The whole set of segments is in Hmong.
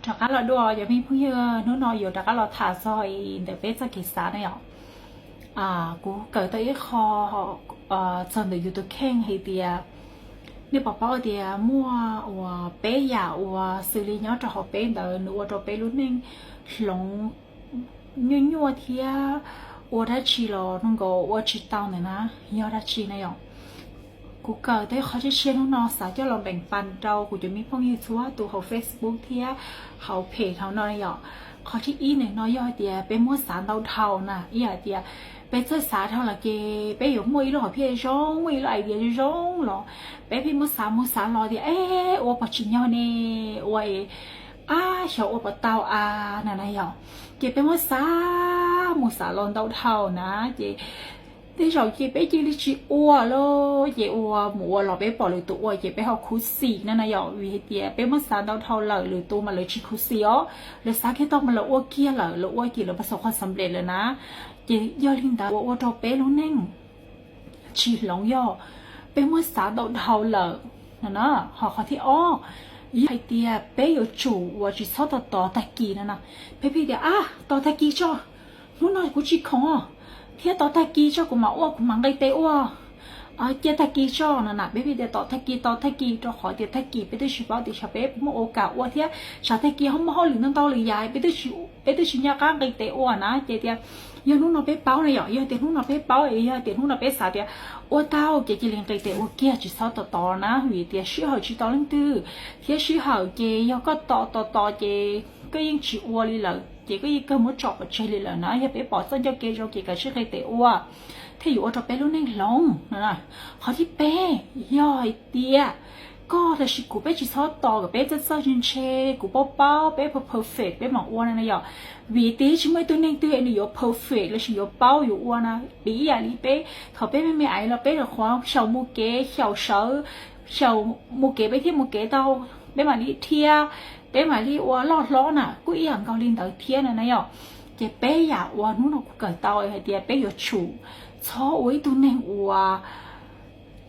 Rov qab los dua cov me phooj ywg, hnub no yuav rov qab los tham txog ntawm peb txoj kev xav na yom. Kuv kawm tau ib qho txog ntawm yus tus kheej hais tias, nej puas paub tias muaj uas peb yam uas xws li nyob rau hauv peb ntawd nws ua rau peb lub neej hloov nyuaj nyuaj thiab ua dab tsi los nkaus ua tsis tau ntawm na, yog dab tsi na yom. Kuv kawm tau ib qho tshiab tshiab hnub no xav coj los peem pas rau kuv cov me phooj ywg txhua tus hauv Facebook thiab hauv phem hauv no yom. Qhov thib ib ntawm no yog hais tias peb muab xav ntau dhau na, ib yam tias peb txawj xav dhau los ces peb yuav muaj ib lub hom phiaj zoo, muaj ib lub idea zoo zoo los peb pheej muab xav mus xav los tias, e, ua puas tsim nyog ne, ua, a, xyov ua puas tau a, na na yom. Ces peb muab xav mus xav los ntau dhau na, ces tej zaum ces peb cia li tsis ua lawm, ces ua mus ua los peb pom lwm tus ua ces peb ho khuv xim na na yom, vim hais tias peb muab xav ntau dhau lawm lwm tus mas lawv tsis khuv xim os, lawv xav kiag tau mas lawv ua kiag lawm, lawv ua ces lawv pas xav qhov xam lem lawm na. Ces yog li ntawd ua ua rau peb lub neej tsis hloov yog peb muab xav ntau dhau lawm no na. Ho qhov thib ob yog hais tias peb yuav tsum uas tsis txhob tos tos tag kis no na. Peb pheej tias, a, tos tag kis tso, hnub no kuv tsis khoom thiab, tos tag kis tso kuv mam ua, kuv mam nqis tes ua, cia tag kis tso no na. Peb pheej tias tos tag kis, tos tag kis, rau qhov tias tag kis peb twb tsis paub tias xyov peb muaj ua kam ua thiab, tsam tag kis ho muaj hauj lwm ntau ntau lwm yam peb twb tsis nco qab nqis tes ua na. Ces tias yog hnub no peb paub na yom, yog tias hnub no peb paub es yog tias hnub no peb xav tias ua tau ces cia li nqis tes ua kiag tsis txhob tos tos na, vim tias sij hawm tsis tos leej twg, thiab sij hawm ces yog koj tos tos tos ces koj yeej tsis ua li lawm ces koj yeej kawg muab tso pov tseg li lawm na. Yog peb pom txoj ncauj kev zoo ces kav tsij nqis tes ua thiaj yuav ua rau peb lub neej hloov no. Qhov thib peb yog hais tias koj los sis kuv peb tsis txhob tos kom peb txawj txawj ntshe ntshe, kuv paub paub peb perfect peb mam ua no na yom. Vim tias tsis muaj ib tug neeg twg nws yuav perfect los sis yuav paub yuav ua na. Piv ib yam li peb thaum peb me me aiv los peb los qhuav xyaum mus kev xyaum sawv, xyaum mus kev peb thiaj mus kev tau, peb mam li dhia, peb mam li ua loj hlob na, kuj ib yam nkaus li ntawd thiab no na yom. Ces peb yam uas hnub no kuv kawm tau hais tias peb yuav tsum txhob ua ib tug neeg ua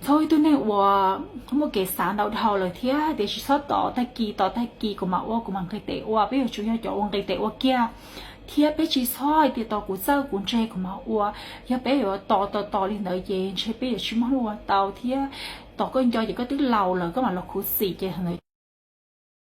txhob ua ib tug neeg uas muaj kev xav ntau dhau lawm thiab tias tsis txhob tos tag kis, tos tag kis kuv mam ua, kuv mam nqis tes ua. Peb yuav tsum yog cov uas nqis tes ua kiag, thiab peb tsis txhob hais tias tos kuv txawj kuv ntse kuv mam ua. Yog peb yuav tos tos tos li ntawd ces ntshe peb yuav tsis muaj hnub ua tau thiab. Tos koj nco ces koj twb laus lawm koj mam los khuv xim ces ntawd